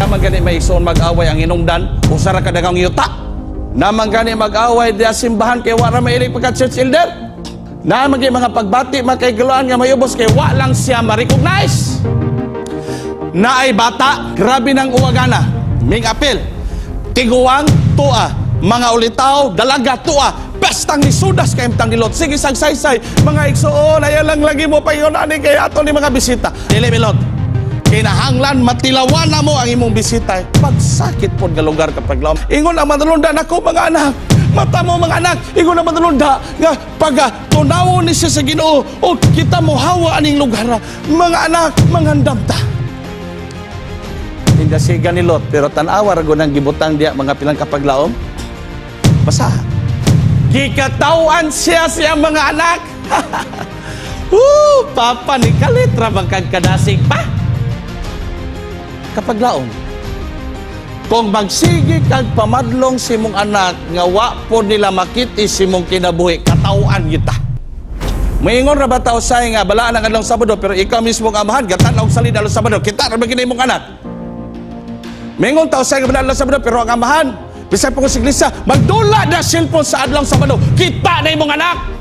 Naman gani may igsoon mag-away ang hinungdan, usa ra ka daghang yuta. Naman gani mag-away diya simbahan kay wa ra mailig pagka church elder. Naman gani mga pagbati makaigaluan nga mayubos kay wa lang siya ma-recognize. Naay bata, grabe ng uwagana. Ming apil. Tiguang tua, mga ulitaw, dalaga tua. Pestang ni Sudas kay imtang nilot. Sige sagsaysay, mga igsoon, ayaw lang lagi mo paingon ani kay ato ni mga bisita. Dili milot. Kinahanglan matilawan na mo ang imong bisita. Pagsakit pod nga lugar kapag laom. Ingon ang manulunda nako mga anak. Mata mo mga anak, ingon ang manulunda nga pag tunawon ni siya sa Ginoo o kita mo hawa aning lugar. Mga anak, manghandam ta. Tindasiga ni Lot, pero tan-awa ra gud ang gibutang diya mga pilang kapaglaom. Basa. Gikatawan siya siya mga anak. Woo, papa ni kalit ra bang kag kadasig pa? Kapaglaom. Kung magsige kag pamadlong si mong anak nga wa po nila makit-i si mong kinabuhi, katawhan kita. Moingon ra ba ta usay nga balaan ang adlaw Sabado pero ikaw mismo ang amahan gatan-aw salida adlaw Sabado, kita ra ba gini imong anak? Moingon ta usay nga balaan adlaw Sabado pero ang amahan bisan pa kung sa iglesia magdula na cellphone sa adlaw Sabado, kita na imong anak.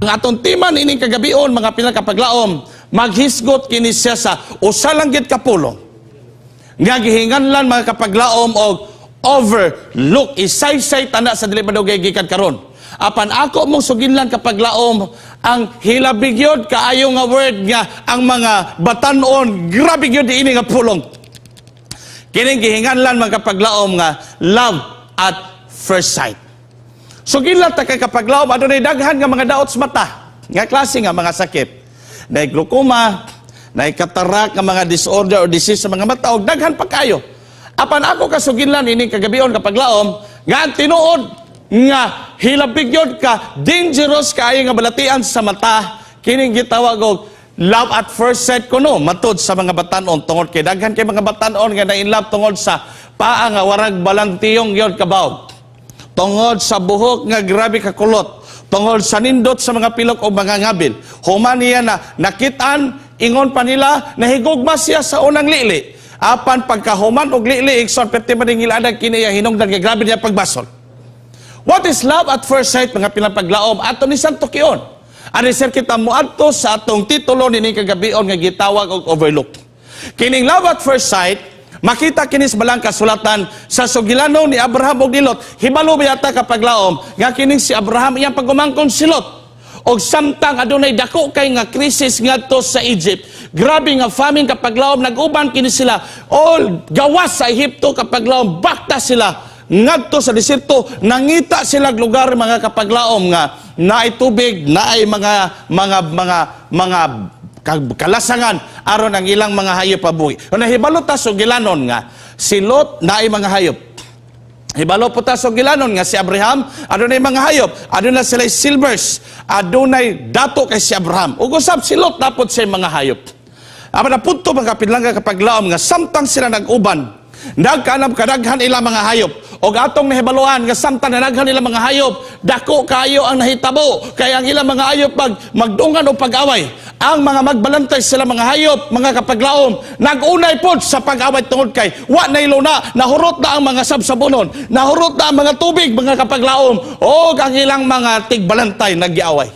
Ang atong timan ining kagabion mga pinakapaglaom, maghisgot kini siya sa usa lang gid ka pulong nga gihinganlan mga kapaglaom og overlook. Isaysay tanda sa dili madugay gikan karon. Apan ako mong suginlan kapaglaom ang hilabi gyud kaayo nga word nga ang mga batan-on grabe gyud ini nga pulong. Kining gihinganlan mga kapaglaom nga love at first sight. So gilat ta kay kapaglaom adunay daghan nga mga daot sa mata, nga klase nga mga sakit. Nay glaucoma, nay katarak nga mga disorder or disease sa mga mata og daghan pa kayo. Apan ako kasuginlan ini kagabion kapaglaom nga ang tinuod nga hilabig gyud ka dangerous kaayo nga balatian sa mata kining gitawag og love at first sight kuno matud sa mga batan-on tungod kay daghan kay mga batan-on nga na in love tungod sa paa nga warag balantiyong gyud kabawog. Tungod sa buhok nga grabe kakulot, tungod sa nindot sa mga pilok o mga ngabil. Human niya na nakitaan, ingon pa nila, nahigugma siya sa unang lili. Apan pagkahuman og lili, igsoon perti man ngiladag kini iya hinungdan kay grabe niya pagbasol. What is love at first sight mga pinapaglaom? Ato ni Santo Kion. Ani sir kita moadto sa atong titulo nining kagabion nga gitawag og overlook. Kining love at first sight, makita kini sa balang kasulatan sa sugilanon ni Abraham og ni Lot. Hibalo ba yata kapaglaom nga kining si Abraham iyang pagumangkon si Lot. Og samtang adunay dako kay nga krisis ngadto sa Egypt. Grabe nga famine kapaglaom, nag-uban kini sila all gawas sa Ehipto kapaglaom, bakta sila ngadto sa desierto, nangita sila og lugar mga kapaglaom nga naay tubig, naay mga kalasangan aron ang ilang mga hayop pabuhi. O nahibalo ta sugilanon nga si Lot naay mga hayop. Hibalo po ta sugilanon nga si Abraham adunay mga hayop, adunay sila silvers, adunay dato kay si Abraham. Ug usab si Lot napod siya mga hayop. Apan napunto mga kapidlangga kapaglaom nga samtang sila nag-uban, nagkanam kadaghan ilang mga hayop. Og atong nahibaluan nga samtang nanaghan ilang mga hayop, dako kayo ang nahitabo kay ang ilang mga hayop magdungan o pag-away. Ang mga magbalantay sila mga hayop, mga kapaglaom, nag-unay pod sa pag-away tungod kay wa na iluna, nahurot na ang mga sabsabonon, nahurot na ang mga tubig, mga kapaglaom, og ang ilang mga tigbalantay nagyaway.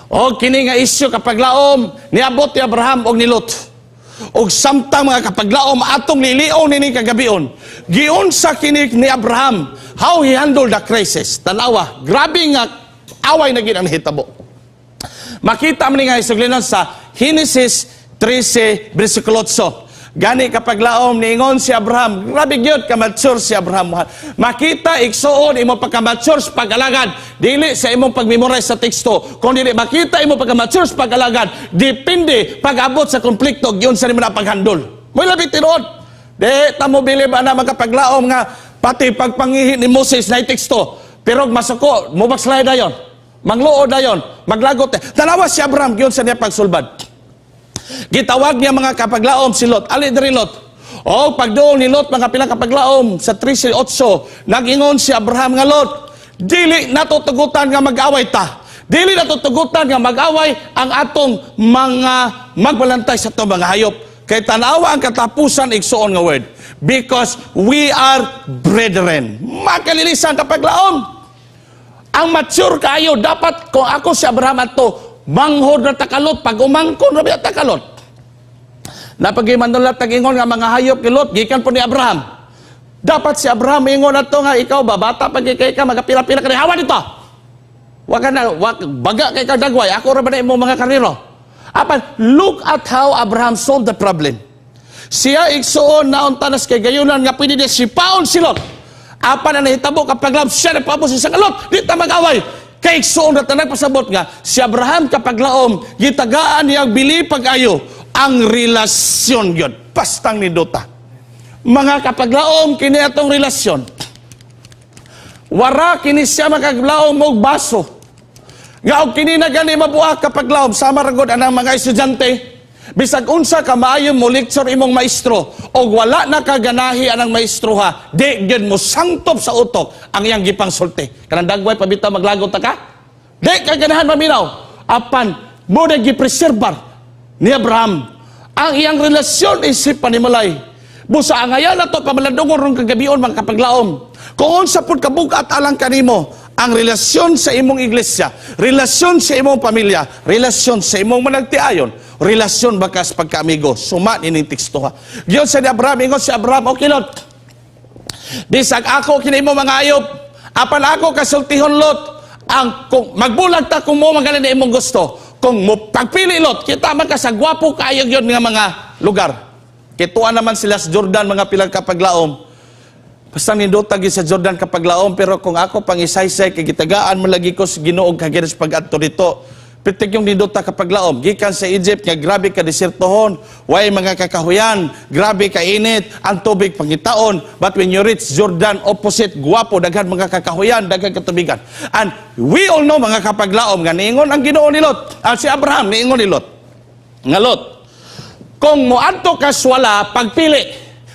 Og kini nga isyu kapaglaom niabot ni Abraham og ni Lot. Og samtang mga kapaglaom atong lilion nini kagabion, giunsa kini ni Abraham how he handled the crisis. Tanawa, grabe nga away na gid ang nahitabo. Makita man ni nga isuglinon sa Genesis 13 versikulo 8. Gani kapaglaom niingon si Abraham, grabe gyud ka-mature si Abraham. Makita igsuon imo pagka-mature sa pag-alagad, dili sa imong pag-memorize sa teksto. Kung dili makita imo pagka-mature sa pag-alagad, depende pag-abot sa konflikto giun sa nimo na paghandol. Mo'y labi tinuod. Di ta mo bilib ana mga kapaglaom nga pati pagpangihi ni Moses na teksto. Pero masuko, mo backslide dayon. Mangluod dayon, maglagot. Tanawa si Abraham giun sa niya pagsulbad. Gitawag niya mga kapaglaom si Lot. Ali diri Lot. O pagduol ni Lot, mga pinakapaglaom, sa 13:8, nag-ingon si Abraham nga, "Lot, dili nato tugutan nga mag-away ta. Dili nato tugutan nga mag-away ang atong mga magbalantay sa atong mga hayop." Kay tanawa ang katapusan, igsuon, nga word. "Because we are brethren." Makalilisan, kapaglaom. Ang mature kayo, dapat kung ako si Abraham ato, manghod na ta ka Lot, pag umangkon ra ta ka Lot. Napagimanulat tag-ingon nga mga hayop kay Lot, gikan po ni Abraham. Dapat si Abraham ingon ato nga, "Ikaw ba, bata pa kay ka, magapila-pila ka ni, hawa dito. Wa ka na, wa, baga kay ka dagway, ako ra ba na imong mga karnero?" Apan, look at how Abraham solved the problem. Siya, igsuon, naunta nas kay gayunan nga pwede niya sipaon si Lot. Apan ang nahitabo, kapaglaom, siya nagpaabot sa isang, "Lot, di ta mag-away." Kay, igsuon, na tanang pasabot nga, si Abraham, kapaglaom, gitagaan niya bili pag-ayo ang relasyon yun. Pastang nindota. Mga kapaglaom, kini atong relasyon. Wara kini siya, makaglaom, og baso. Nga og kini na gani mabuak, kapaglaom, sama ra gud anang mga estudyante. Bisag unsa ka maayo mo lecture imong maestro og wala na kaganahi anang maestro ha, di gyud mo sangtop sa utok ang iyang gipangsulti. Kanang dagway pa bitaw, maglagot ta ka. Di ka ganahan maminaw. Apan mo na gipreserbar ni Abraham ang iyang relasyon isip panimalay. Busa ang ngayon na to pamalandungon rong kagabion, mga kapaglaom. Kung unsa pud kabugat alang kanimo ang relasyon sa imong iglesia, relasyon sa imong pamilya, relasyon sa imong managtiayon, relasyon bakas pagkaamigo, suma nining teksto ha. Giyon sa ni Abraham, ingon si Abraham, "Okay Lot, bisag ako kini imo mga ayop, apan ako kasultihon, Lot, ang kung magbulag ta kung mo magaling na imong gusto, kung mo pagpili, Lot, kita man ka sa gwapo kaayo gyud nga mga lugar." Kituan naman sila sa Jordan, mga pilang kapaglaom. Basta nindota gyud sa Jordan, kapaglaom, pero kung ako pangisaysay, kay gitagaan mo lagi ko sa Ginoo kagir sa pag-adto dito. Pitik yung nindota, kapaglaom, gikan sa Egypt nga grabe ka desertohon, way mga kakahuyan, grabe ka init, ang tubig pangitaon, but when you reach Jordan, opposite, guwapo, daghan mga kakahuyan, daghan katubigan. And we all know, mga kapaglaom, nga niingon ang Ginoo ni Lot, ah, si Abraham niingon ni Lot, nga, "Lot, kung moadto ka swala, pagpili,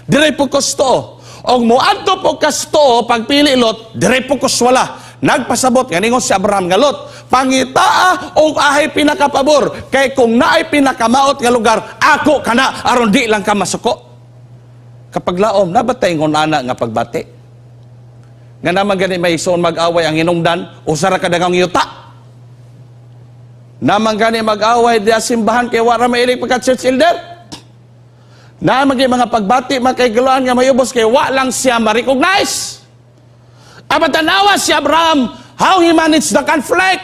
dire po kusto. Og moadto po kasto, pagpili, Lot, dire po kuswala." Nagpasabot nga ningon si Abraham nga, "Lot, pangitaa og ahay pinakapabor, kay kung naay pinakamaot nga lugar, ako kana, aron di lang ka masuko." Kapaglaom, nabatay ngon ana nga pagbati? Nga naman gani may isuon mag-away ang hinungdan, usa ra ka dagang yuta. Naman gani mag-away diya simbahan kay wara mailig pagka church elder. Na maging mga pagbati makaigaluan nga mayubos kay wa lang siya ma-recognize. Apan tanawa si Abraham how he managed the conflict.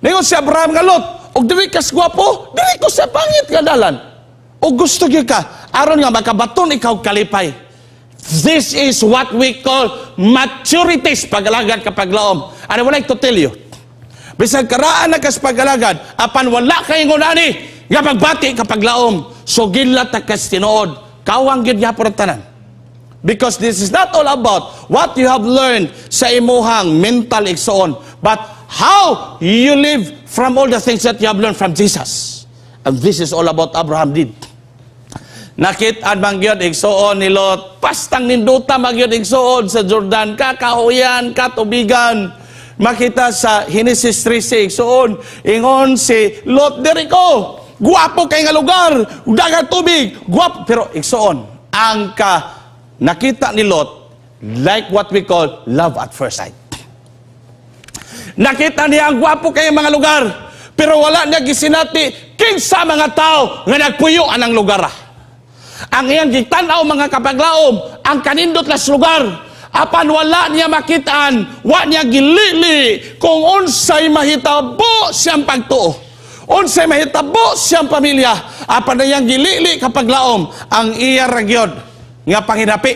Ningon si Abraham nga, "Lot, og dili kas gwapo, dili ko sa pangit nga dalan. Og gusto gyud ka aron nga makabaton ikaw kalipay." This is what we call maturity sa pag-alagad, kapaglaom. And I would like to tell you, bisag karaan na kas pag-alagad, apan wala kay ngunani nga pagbati, kapaglaom, sugila ta kas tinuod, kawang gyud gyapon ang tanan. Because this is not all about what you have learned sa imuhang mental, igsoon, but how you live from all the things that you have learned from Jesus. And this is all about Abraham did. Nakit-an man gyud, igsuon, ni Lot, pastang ninduta man gyud, igsuon, sa Jordan, kakahuyan, katubigan. Makita sa Genesis 3:6, igsuon, ingon si Lot, "Diri ko, guwapo kay nga lugar, dagat tubig, guwapo." Pero igsuon, ang ka nakita ni Lot, like what we call love at first sight. Nakita niya ang gwapo kay mga lugar, pero wala niya gisinati kinsa mga tao nga nagpuyo anang lugar. Ah. Ang iyang gitan-aw, mga kapaglaom, ang kanindot las lugar. Apan wala niya makitaan, wa niya gilili kung unsay mahitabo siyang pagtuo. Unsay mahitabo siyang pamilya. Apan na iyang gilili, kapaglaom, ang iya ra gyud nga panginapi.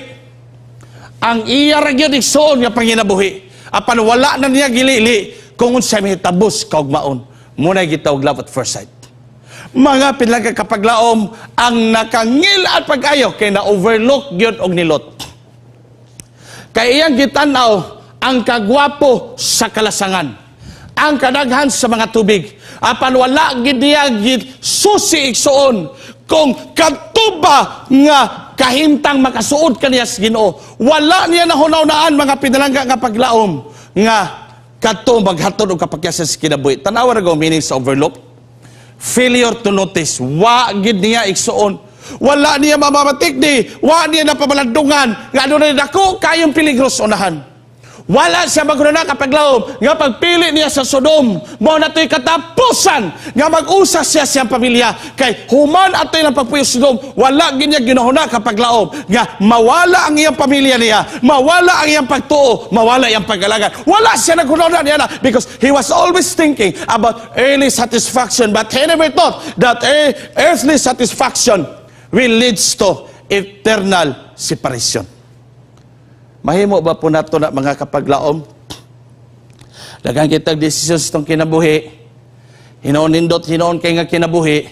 Ang iya ra gyud, igsuon, nga panginabuhi. Apan wala na niya gilili kung unsay mahitabo sa kaugmaon. Muna gitawag love at first sight. Mga pinagkakapaglaom, ang nakangil at pag-ayo kay na-overlook gyud og ni Lot. Kay iyang gitan-aw ang kagwapo sa kalasangan, ang kadaghan sa mga tubig. Apan wala gid niya gid susi, igsuon, kung kadto ba nga Kahimtang makasuod kaniya sa Ginoo. Wala niya nahuna-hunaan, mga pinalangga nga paglaom, nga kadto maghatod og kapakyasan sa kinabuhi. Tanawa ra go meaning sa overlook. Failure to notice. Wa gid niya, igsuon. Wala niya mamamatik di. Wa niya napamalandungan nga adunay dako kayong peligro sa unahan. Wala siya maghuna kapaglaom nga pagpili niya sa Sodom, mao na to'y katapusan nga mag-usa siya siyang pamilya. Kay human ato'y lang pagpuyo sa Sodom, wala gid niya ginahuna kapaglaom nga mawala ang iyang pamilya niya, mawala ang iyang pagtuo, mawala iyang pag-alagad. Wala siya naghuna niya na because he was always thinking about early satisfaction, but he never thought that earthly satisfaction will leads to eternal separation. Mahimo ba po nato na, mga kapaglaom? Daghan kitag desisyon sa itong kinabuhi. Hinoon nindot, hinoon kay nga kinabuhi.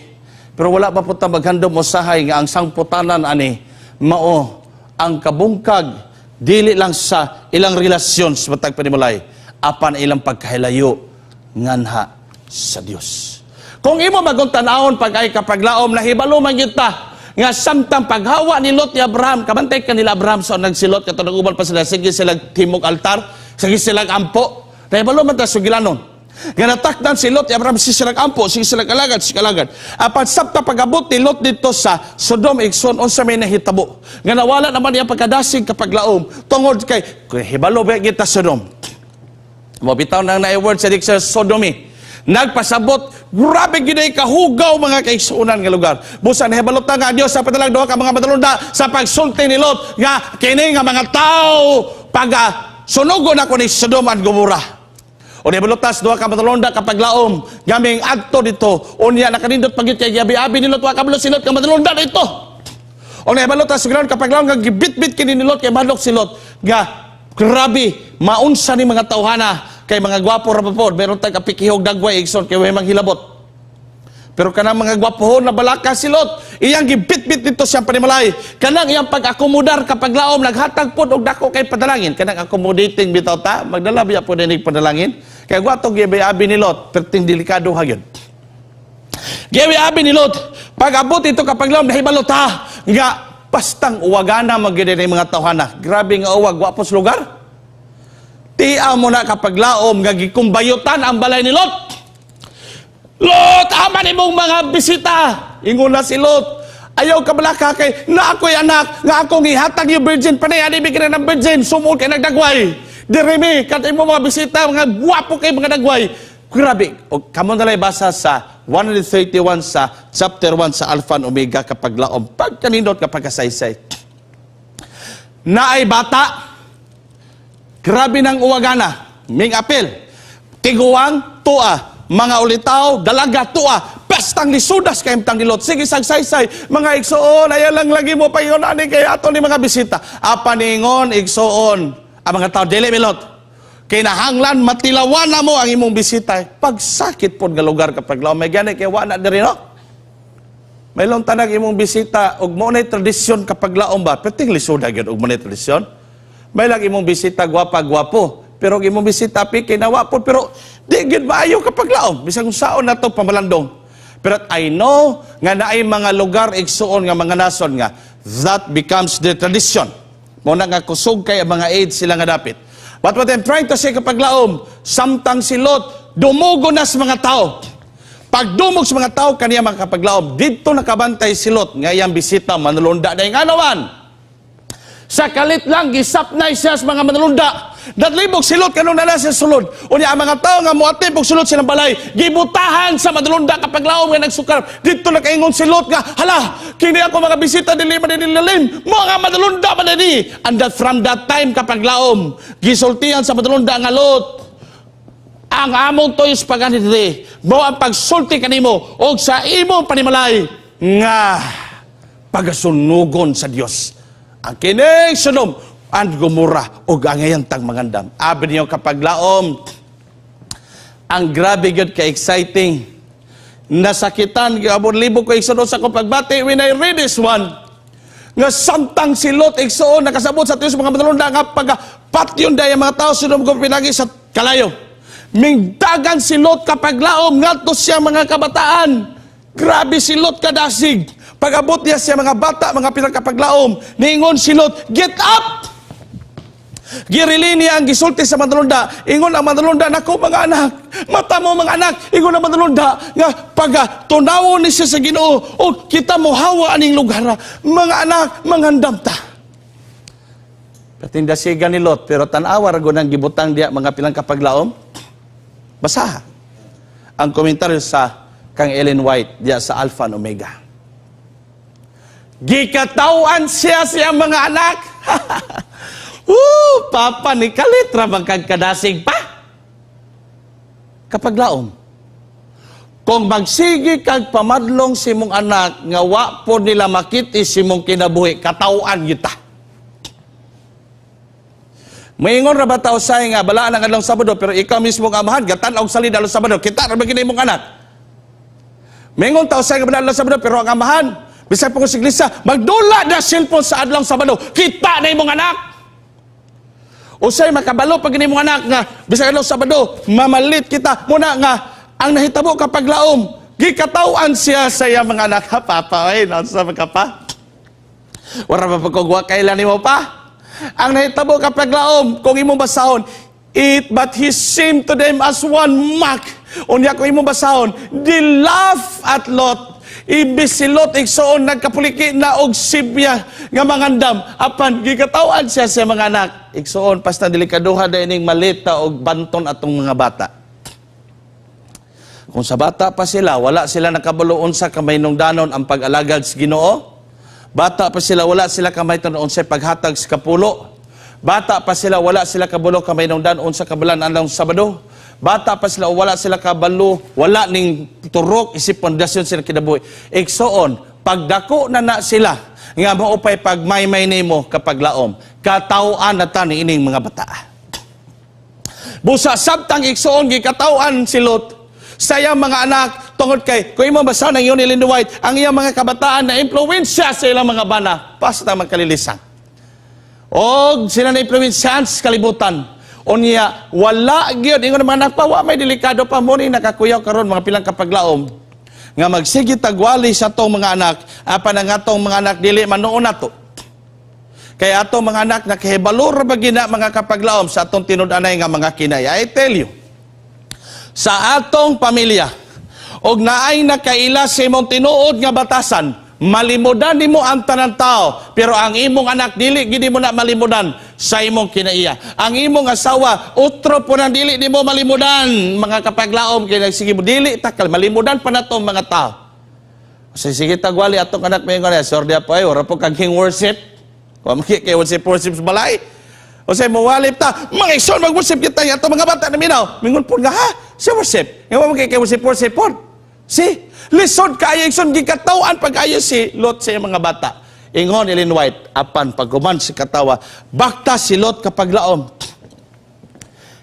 Pero wala pa po ta maghandom usahay nga ang sangputanan ani mao ang kabungkag dili lang sa ilang relasyon sa matag panimulay apan ilang pagkahilayo nganha sa Dios. Kung imo magong tan-awon pag ay kapaglaom, nahibalo man gyud ta nga samtang paghawa ni Lot ni Abraham, kabantay kanila Abraham sa nagsilot kato nag-ubal pa sila, sige sila timog altar, sige sila ampo. Nahibalo man ta sugilanon nga natakdan si Lot ni Abraham, sige sila ampo, sige sila alagad, sige alagad. Apan samtang pag-abot ni Lot dito sa Sodom, igsoon, unsa may nahitabo? Nga nawala naman niya pagkadasig kapaglaom tungod kay hibalo ba kita Sodom? Mo bitaw nang na word sa dictionary, sodomy. Nagpasabot, grabe gid ay kahugaw, mga kaigsuonan, nga lugar. Busa nahibalo ta nga ang Dios sa padalag duha ka mga madalunda sa pagsulti ni Lot nga kini nga mga tao pag sunugon ako ni Sodom and Gomorrah. O nahibalo tas duha ka madalunda kapaglaom gaming adto dito, unya nakanindot pagit kay giabi-abi ni Lot, wa kabalo si Lot nga madalunda dito. O nahibalo tas ground kapaglaom nga gibitbit kini ni Lot kay mahadlok si Lot nga grabe maunsa ni mga tawhana kay mga gwapo ra pa pod. Meron tag apikihog dagway, igsoon, kay way manghilabot. Pero kanang mga gwapohon na balaka si Lot, iyang gibitbit dito siyang panimalay. Kanang iyang pag-akomodar kapaglaom, naghatag pod og dako kay padalangin. Kanang accommodating bitaw ta, magdala biya po dinig padalangin. Kay gwato giabi ni Lot, perting delikado ha gyud. Giabi ni Lot, pag abot ito kapaglaom, nahibalo ta nga bastang uwagana magyud ni mga tawhana. Grabe nga uwag, wa sa lugar. Tia mo na kapaglaom nga gikumbayutan ang balay ni Lot. "Lot, ama nimong mga bisita." Ingon na si Lot, "Ayaw ka balaka kay na ako'y anak nga akong ihatag yung virgin panay ani bigyan ng virgin sumul kay nagdagway. Diri mi kat imo mga bisita mga gwapo kay mga dagway." Grabe. O kamo na basa sa 131 sa chapter 1 sa Alpha and Omega kapag laom pagkanindot kapag kasaysay. Naay bata. Grabe ng uwagana. Ming apil. Tiguang, tua. Mga ulitaw, dalaga, tua. Pestang lisudas kay tang nilot. Sige, sagsaysay. Mga igsoon, ayaw lang lagi mo paingon ani kay ato ni mga bisita. Apaningon, igsoon. Ang mga tao, dili milot. Kinahanglan matilawan na mo ang imong bisita. Pagsakit pod nga lugar kapag laom. May gani kay wa na diri, no? May long tanag imong bisita ug mo nay tradisyon kapag laom ba? Perting lisuda gyud ug mo nay tradisyon. May lang imong bisita gwapa gwapo, pero ang imong bisita piki nawa po, pero di gyud maayo kapag laom. Bisan kung saon na to pamalandong. Pero I know nga naay mga lugar, igsuon, nga mga nason nga that becomes the tradition. Mo na nga kusog kay ang mga AIDS sila nga dapit. But what I'm trying to say kapag laom, samtang si Lot dumugo na sa mga tao. Pagdumog sa mga tao kaniya, mga kapaglaom, dito nakabantay si Lot nga iyang bisita manulunda na yung anawan. Sa kalit lang, gisapnay siya sa mga manulunda. Naglibog si Lot kanong nana siya sulod. Unya ang mga tao nga muatib og sulod silang balay, gibutahan sa manulunda kapag laom nga nagsukar. Dito nakaingon si Lot nga, "Hala, kini ako mga bisita dili man nilalim, mga manulunda man ni." And that from that time kapag laom, gisultihan sa manulunda nga, "Lot, ang among tuyos pagani diri, mao ang pagsulti kanimo og sa imong panimalay nga pagasunugon sa Dios ang kining Sodom and Gomorrah ug ang tang mangandam." Abi niyo kapaglaom, ang grabe gyud ka exciting. Nasakitan gabon libo ko igsoon sa akong pagbati when I read this one. Nga samtang si Lot, igsoon, nakasabot sa tuyos mga manulunda nga pagpatyon dahil ang mga tao Sodom ko pinagi sa kalayo. Mingdagan si Lot kapag laom ngadto siya mga kabataan. Grabe si Lot kadasig. Pag-abot niya siya mga bata, mga pinakapaglaom, niingon si Lot, "Get up!" Girili niya ang gisulti sa manulunda. Ingon ang manulunda, "Nako mga anak, mata mo mga anak." Ingon ang manulunda, nga pag tunawon ni siya sa Ginoo, o kita mo hawa aning lugar, mga anak, mangandam ta. Patinda siya ni Lot, pero tanawa ra ang gibutang diya, mga pilang kapaglaom. Basaha ang komentaryo sa kang Ellen White diya sa Alpha and Omega. Gikatawan siya siya mga anak. Woo, papa ni kalit ra bang kag kadasig pa? Kapag laom, kung magsige kag pamadlong si mong anak nga wa po nila makit si mong kinabuhi, katawan kita. Maingon ra ba ta usay nga balaan ang adlaw Sabado, pero ikaw mismo ang amahan gatan-aw salida adlaw Sabado, kita ra ba gini imong anak? Maingon ta usay nga balaan adlaw Sabado, pero ang amahan bisag pa kung sa iglesia magdula na cellphone sa adlaw Sabado, kita na imong anak. Usay makabalo pag gini imong anak nga bisag adlaw Sabado mamalit kita muna nga ang nahitabo kapag laom, gikatawan siya sa iyang mga anak. Ha, papa, ay, nasa ka pa? Wala pa pagkugwa kailan nimo pa? Ang nahitabo kapag laom, kung imong basahon, it but he seemed to them as one mock. Unya kung imong basahon, they laugh at Lot. Imbis si Lot igsoon nagkapuliki na og sibya nga mangandam, apan gikatawan siya sa mga anak. Igsoon, basta delikaduha da ining malita og banton atong mga bata. Kung sa bata pa sila, wala sila nakabalo unsa kamahinungdanon ang pag-alagad sa Ginoo. Bata pa sila, wala sila kamay unsay paghatag sa kapulo. Bata pa sila, wala sila kabalo kamahinungdan unsa kabalan ang Sabado. Bata pa sila, wala sila kabalo, wala ning turok isip pundasyon sila kinabuhi. Igsoon, pagdako na na sila, nga maupay pagmaymay nimo kapag laom, katawan na ta ni ining mga bata. Busa sabtang, igsoon, gikatawan si Lot sa iyang mga anak tungod kay kung imo basa ng iyon ni Ellen White, ang iyang mga kabataan na impluwensya sa ilang mga bana basta magkalilisan og sila na impluwensyahan sa kalibutan. Unya wala gyud ingon ang mga anak pa, wa may delikado pa mo ni nakakuyaw karon, mga pilang kapaglaom, nga magsige tagwali sa atong mga anak apan ang atong mga anak dili manuon nato. Kaya atong mga anak nakahibalo ra ba gina, mga kapaglaom, sa atong tinud-anay nga mga kinay. I tell you, sa atong pamilya, og naay nakaila sa imong tinuod nga batasan, malimudan nimo ang tanan tao, pero ang imong anak dili gid mo na malimudan sa imong kinaiya. Ang imong asawa, utro po nang dili nimo malimudan, mga kapaglaom, kay nagsige mo dili takal malimudan pa nato ang mga tao. Sa sige tagwali atong anak, may nga sorry po ay ora po kag worship. Kung kay worship worship sa balay. O sa mawalip ta, mga igsoon, mag-worship kita ato mga bata na minaw. Mingon po nga ha, si worship. Nga mo kay worship worship po. Si, lisod kaayo, igsoon, gikatawan pag-ayo si Lot sa iyang mga bata. Ingon Ellen White, apan paghuman si katawa, bakta si Lot kapag laom.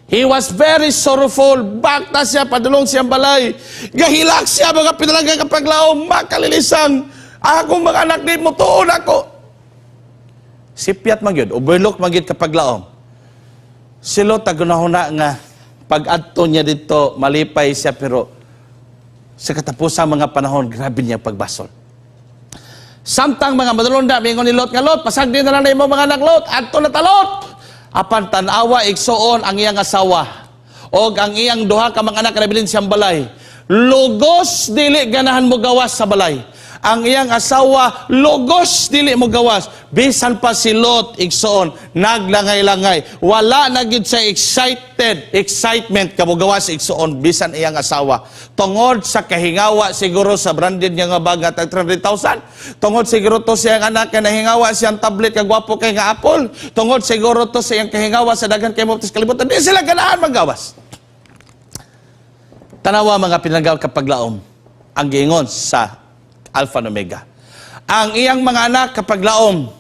He was very sorrowful. Bakta siya, padulong siyang balay. Gahilak siya, mga pinalangga kapag laom, makalilisang. Akong mga anak di mo tuon ako. Sipyat man gyud, overlook man gyud kapag laom. Si Lot tagunahuna nga pag-adto niya dito, malipay siya, pero sa katapusang mga panahon, grabe niya pagbasol. Samtang mga madulonda, mingon ni Lot nga, "Lot, pasagdi na lang na imo mga anak, Lot, adto na ta, Lot." Apan tan-awa, igsoon, ang iyang asawa og ang iyang duha ka mga anak nabilin siyang balay. Lugos dili ganahan mo gawas sa balay. Ang iyang asawa lugos dili mo gawas. Bisan pa si Lot, igsoon, naglangay-langay. Wala na gid sa excited, excitement kamugawas, igsoon, bisan iyang asawa. Tungod sa kahingawa siguro sa branded niya nga bag nga tag 300,000. Tungod siguro to siyang anak nga nahingawa siyang tablet kag gwapo kay nga Apple. Tungod siguro to sa iyang kahingawa sa daghan kay mo sa kalibutan. Di sila ganahan magawas. Tanawa, mga pinanggaw kapaglaom, ang giingon sa Alpha and Omega. Ang iyang mga anak kapag laom,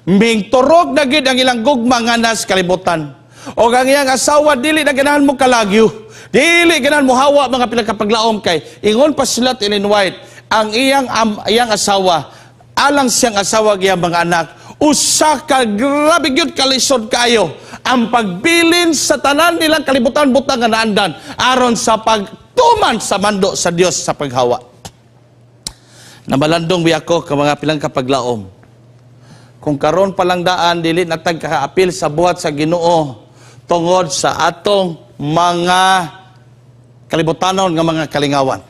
mingturog na gid ang ilang gugma nga nas kalibutan. O ang iyang asawa dili na ganahan mo kalagyo. Dili ganahan mo hawa, mga pinagkapaglaom, kay ingon pa sila Ellen White, ang iyang asawa alang siyang asawa iyang mga anak, usa ka grabe gyud kalisod kayo ang pagbilin sa tanan nilang kalibutan butang nga naandan aron sa pagtuman sa mando sa Dios sa paghawa. Namalandong biya ko ka mga pilang kapaglaom. Kung karon pa lang daan dili na tag kakaapil sa buhat sa Ginoo tungod sa atong mga kalibutanon nga mga kalingawan.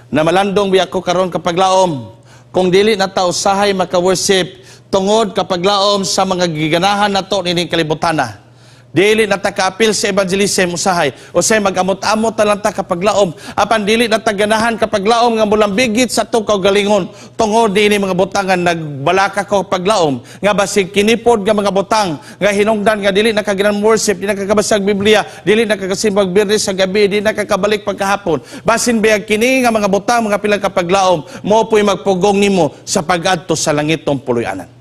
Namalandong biya ko karon, kapaglaom, kung dili na ta usahay maka-worship tungod, kapaglaom, sa mga giganahan nato nining kalibutana. Dili na ta kaapil sa evangelism usahay. Usahay mag-amot-amot na lang ta, kapaglaom. Apan dili na ta ganahan, kapaglaom, nga mulambigit sa atong kaugalingon tungod niini mga butangan. Nagbalaka ko, kapaglaom, nga basig kinipod nga mga butang nga hinungdan nga dili na ka worship, di na kakabasag Biblia, dili na kakasimbag Biyernes sa gabi, di na kakabalik pagkahapon. Basin bayag kini nga mga butang, mga pilang kapaglaom, mo po'y magpugong nimo sa pag-adto sa langitong puloy-anan.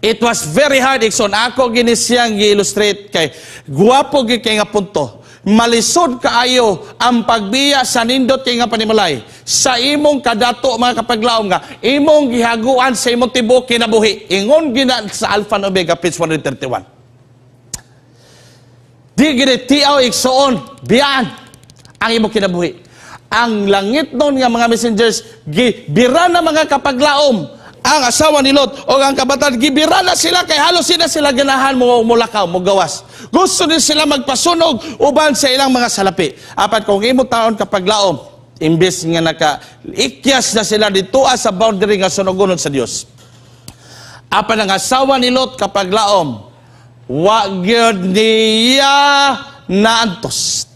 It was very hard, igsoon. Ako gini siyang gi-illustrate kay guwapo gyud kay nga punto. Malisod kaayo ang pagbiya sa nindot kay nga panimalay. Sa imong kadato, mga kapaglaom, nga imong gihaguan sa imong tibuok kinabuhi. Ingon gina sa Alpha and Omega, page 131. Di gini tiaw, igsoon, biyaan ang imong kinabuhi. Ang langit nun nga mga messengers, gibira na, mga kapaglaom, ang asawa ni Lot o ang kabataan, gibira na sila kay halos sila sila ganahan mo mulakaw, mo gawas. Gusto din sila magpasunog uban sa ilang mga salapi. Apan kung imo taon, kapaglaom, imbes nga naka ikyas na sila dito sa boundary nga sunogonon sa Dios. Apan ang asawa ni Lot, kapaglaom, wa gyud niya naantos.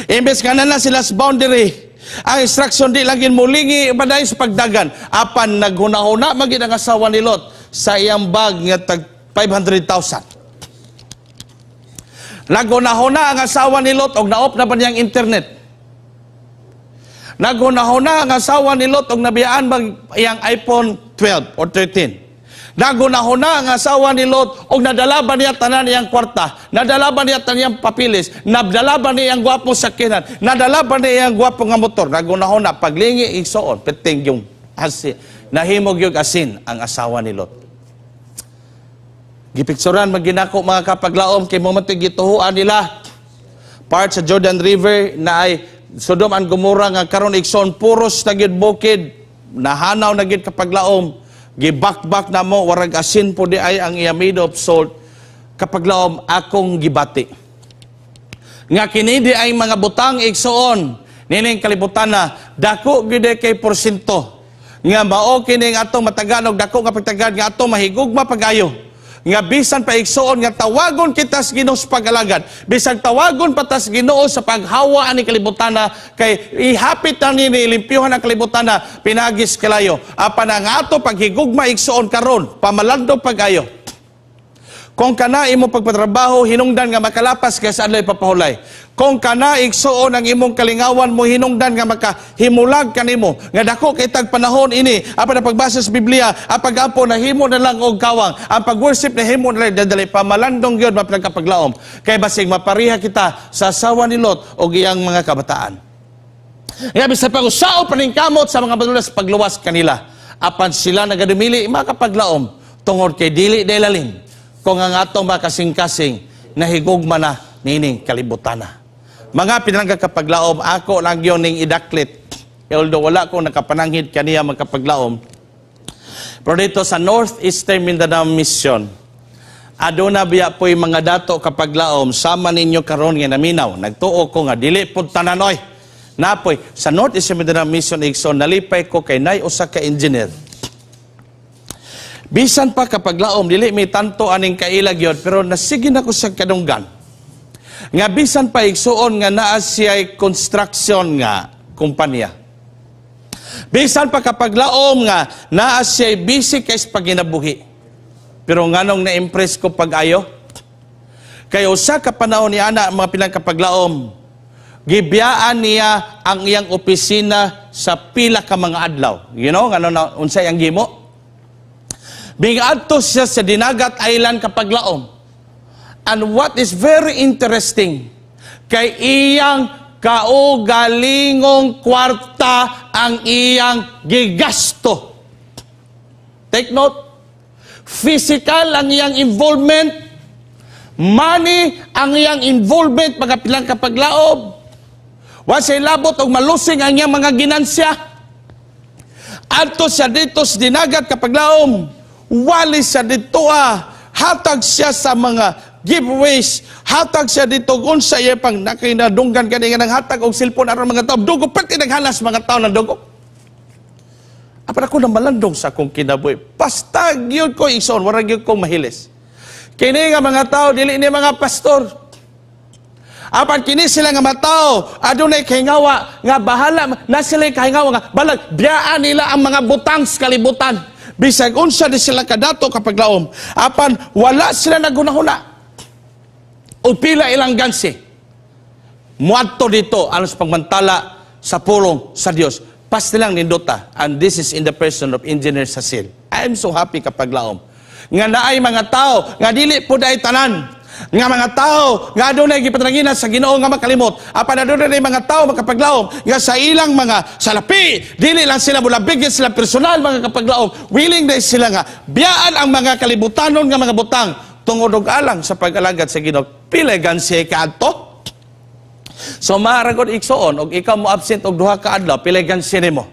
Imbes nga na sila sa boundary, ang instruction di lang mulingi paday sa pagdagan. Apan naghunahuna magid ang asawa ni Lot sa iyang bag nga tag 500,000. Naghunahuna ang asawa ni Lot og naop na ba niyang internet. Naghunahuna ang asawa ni Lot og nabiyaan bag iyang iPhone 12 or 13. Naghunahuna ang asawa ni Lot og nadala ba niya tanan iyang kwarta, nadala ba niya tanan iyang papilis, nadala ba niya iyang gwapo sakyanan, nadala ba niya iyang gwapo nga motor. Naghunahuna paglingi, igsoon, peting yung asin. Nahimog yung asin ang asawa ni Lot. Gipicturan maginako, mga kapaglaom, kay mo gituhuan nila. Part sa Jordan River na ay Sodom and Gomorrah nga karon, igsoon, puros na gyud bukid, nahanaw na gyud, kapaglaom, gibakbak na mo, warag asin po di ay ang iya made of salt. Kapaglaom, akong gibati nga kini di ay mga butang, igsoon, nining kalibutan na dako gyud kay porsyento nga mao kining atong matagan og dako nga pagtagad nga atong mahigugma pag-ayo nga bisan pa, igsoon, nga tawagon kita sa Ginoo sa pag-alagad, bisan tawagon pa ta sa Ginoo sa paghawa ani kalibutan na kay ihapit na ni limpyuhan ang kalibutan na pinagis kalayo, apan ang ato paghigugma, igsoon, karon pamalandong pag-ayo. Kung kana imo pagpatrabaho hinungdan nga makalapas kay sa adlaw ipapahulay. Kung kana, igsoon, ang imong kalingawan mo hinungdan nga makahimulag kanimo nga dako kay tag panahon ini, apan ang pagbasa sa Biblia, ang pag-ampo nahimo na lang og kawang, ang pag-worship nahimo na lang dadali, pamalandong gyud, mapagkapaglaom, kay basig mapariha kita sa asawa ni Lot og iyang mga kabataan. Nga bisan pa usao paningkamot sa mga manulas pagluwas kanila. Apan sila nagadumili, mga kapaglaom, tungod kay dili lalim kung ang atong makasing-kasing nahigugma na nining kalibutana. Mga pinangga kapaglaom, ako lang yun ning idaklit. Although wala ko nakapananghid kaniya, mga kapaglaom. Pero dito sa Northeastern Mindanao Mission, aduna biya po'y mga dato, kapaglaom, sama ninyo karon nga naminaw. Nagtuo ko nga dili pud tanan oy. Napoy sa Northeastern Mindanao Mission, igsoon, nalipay ko kay nay usa ka engineer. Bisan pa, kapaglaom, dili may tanto aning kaila gyud, pero nasige na ko sa kadunggan. Nga bisan pa, igsuon, nga naa siya'y construction nga kumpanya. Bisan pa, kapaglaom, nga naa siya'y busy kay sa paginabuhi. Pero nganong na-impress ko pag-ayo? Kay usa ka panahon ni ana, mga pilang kapaglaom, gibiyaan niya ang iyang opisina sa pila ka mga adlaw. You know, ngano na unsay ang gimo? Miadto siya sa Dinagat Island, kapaglaom. And what is very interesting, kay iyang kaugalingong kwarta ang iyang gigasto. Take note, physical ang iyang involvement, money ang iyang involvement, mga pilang kapaglaom. Wa siya labot og malusing ang iyang mga ginansya. Adto siya dito sa dinagat, kapaglaom. Wali siya dito ah. Hatag siya sa mga giveaways. Hatag siya dito unsa iya pang nakinadunggan kani nga nanghatag og cellphone aron mga tao. Dugo pati naghalas mga tao na dugo. Apan ako na malandong sa akong kinabuhi. Basta gyud ko, igsoon, wala gyud ko mahilis. Kini nga mga tao, dili ni mga pastor. Apan kini sila nga mga tao, adunay kahingawa nga bahala na sila kahingawa nga balag biyaan nila ang mga butang sa kalibutan. Bisag unsa di sila kadato, kapaglaom. Apan wala sila naghunahuna. O pila ilang gansi. Muadto dito alang sa pagmantala sa pulong sa Dios. Pasti lang nindota. And this is in the person of Engineer Cecil. I am so happy, kapaglaom, nga naay mga tao nga dili po ay tanan nga mga tao nga adunay gipatranginan sa Ginoo nga makalimot, apan adunay mga tao, makapaglaom, nga sa ilang mga salapi dili lang sila mulabig sila personal, mga kapaglaom, willing na sila nga biyaan ang mga kalibutanon nga mga butang tungod og alang sa pag-alagad sa Ginoo. Pila gansi kaadto. So maaragod, igsoon, og ikaw mo absent og 2 ka adlaw, pila gansi nimo?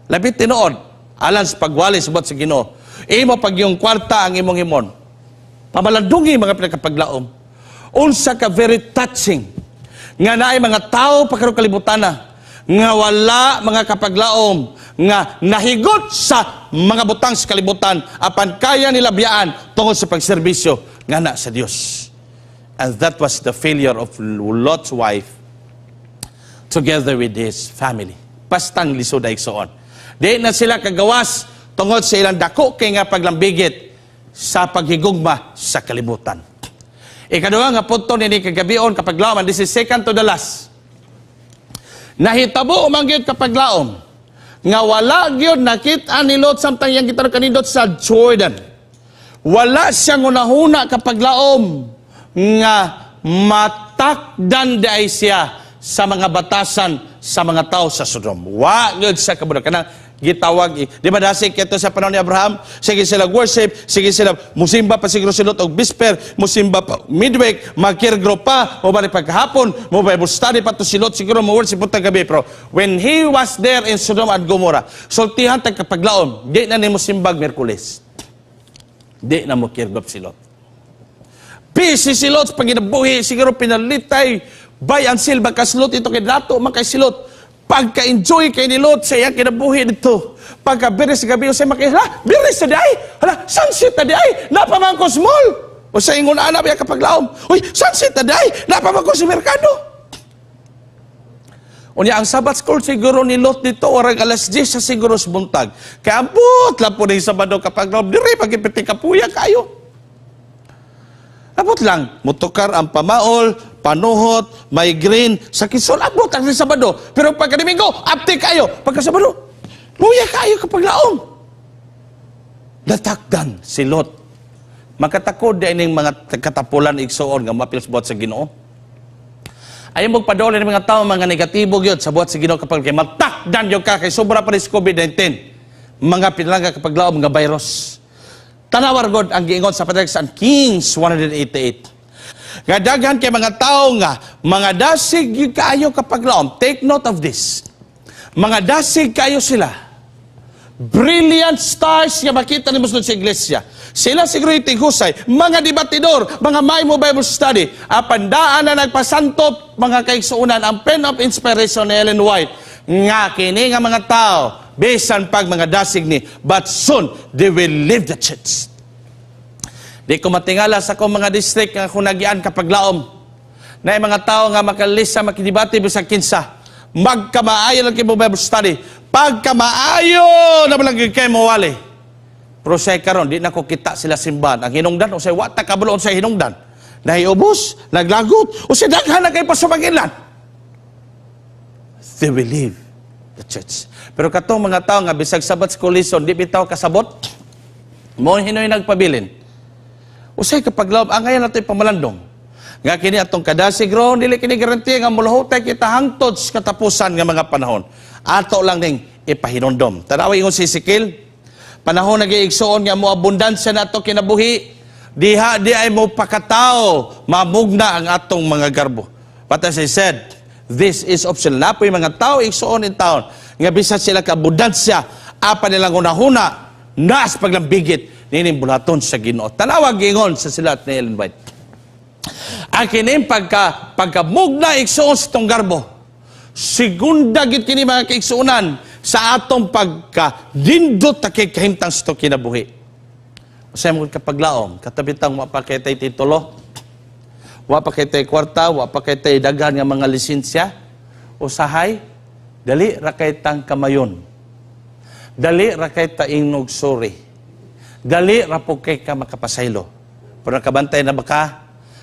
Labi tinuod alang sa pagwali sa buhat sa Ginoo. Imo pag yung kwarta ang imong himon. Pamalandungi, mga pinakapaglaom. Unsa ka very touching nga naay mga tao pa karong kalibutana nga wala, mga kapaglaom, nga nahigot sa mga butang sa kalibutan apan kaya nila biyaan tungod sa pagserbisyo nga na sa Dios. And that was the failure of Lot's wife together with his family. Pastang lisod ay, igsoon. Di na sila kagawas tungod sa ilang dako kay nga paglambigit sa paghigugma sa kalibutan. Ikaduha nga punto nini kagabion, kapaglaom, and this is second to the last. Nahitabo man gyud, kapaglaom, nga wala gyud nakita ni Lot samtang iyang gitan kanindot sa Jordan. Wala siyang hunahuna, kapaglaom, nga matakdan di ay siya sa mga batasan sa mga tao sa Sodom. Wa gyud sa kabalo kanang gitawag. Di ba dasig kito sa panahon ni Abraham? Sige sila worship, sige sila musimba pa siguro si Lot og bisper, musimba pa midweek, magkirgro pa, mo balik pagkahapon, mo Bible study pa to si Lot siguro, mo worship puntang gabi. Pero when he was there in Sodom and Gomorrah, sultihan tag kapaglaom, di na nimo simbag Miyerkules. Di na mo kirgop si Lot. Busy si Lot sa paginabuhi, siguro pinalitay, buy and sell, baka si Lot ito kay dato, man kay si Lot. Pagka-enjoy kay ni Lot sa iyang kinabuhi dito. Pagka biris sa gabi, usay makay, hala, biris sa di ay, hala, sunset na di ay, napaman ko small. O sa ingon ana biya, kapaglaom. Uy, sunset na di ay, napaman ko sa merkado. Unya ang Sabbath school siguro ni Lot dito orag alas 10 sa siguro sa buntag. Kaya ambot lang po ni Sabado, kapaglaom, diri pagipiti kapuya kayo. Abot lang, mutukar ang pamaol, panuhot, migraine, sakit sol, abot ang Sabado. Pero pagka Domingo, apti kayo. Pagka Sabado, luya kayo, kapaglaom. Natakdan si Lot. Makatakod din ining mga katapulan, igsoon, nga mapil sa buhat sa Ginoo. Ayaw magpadole ng mga tao, mga negatibo gyud sa buhat sa Ginoo kapag kay matakdan gyud ka kay sobra pa rin sa COVID-19. Mga pinalangga, kapaglaom, mga virus. Tanawar god ang giingon sa Patriarchs and Kings 188. Nga daghan kay mga tao nga mga dasig gyud kaayo, kapaglaom. Take note of this. Mga dasig kaayo sila. Brilliant stars nga makita nimo sa iglesia. Sila siguro yung tighusay, mga debatidor, mga may mo Bible study. Apan daan na nagpasantop, mga kaigsuunan, ang pen of inspiration ni Ellen White. Nga kini nga mga tao, bisan pag mga dasig ni, but soon they will leave the church. Di ko matingala sa akong mga district nga akong nagian, kapaglaom. Na mga tao nga makalisa, makidebate bisag kinsa. Magkamaayo lang kay mo Bible study. Pagkamaayo na lang kay mo wali. Pero say karon di na ko kita sila simbahan. Ang hinungdan usay wa ta kabalo sa hinungdan. Nahiubos, naglagot, usay daghan na kay pasumagilan. They will leave the church. Pero katong mga tao nga bisag Sabbath school lesson di bitaw kasabot, mo hinoy nagpabilin. Usay, kapaglaom, ang ngayon nato pamalandong. Nga kini atong kadasig ron, dili kini garantiya nga mulahutay kita hangtod sa katapusan nga mga panahon. Ato lang ning ipahinumdom. Tanawa ingon si Ezekiel, panahon nag-iigsoon nga mo abundansya na ato kinabuhi, diha di ay mo pakatao, mamugna ang atong mga garbo. But as I said, This is optional. Naa poy mga tao, igsuon, in town, nga bisan sila kaabundansya, apan nilang hunahuna, naas paglambigit, nining bulaton sa Ginoo. Tanawa gingon sa silat ni Ellen White. Ang kining pagkamugna, igsuon, sa itong garbo, segunda gid kini, mga kaigsuonan, sa atong pagka nindot ta kay kahimtang sa itong kinabuhi. Usay mo kapaglaom, katabitang wa pa kay tay titulo, wa pa kay tay kwarta, wa pa kay tay daghan nga mga lisensya, usahay, dali ra kay tang kamayon. Dali ra kay ta ingnog sorry. Dali ra po kay ka makapasaylo. Pero nakabantay na ba ka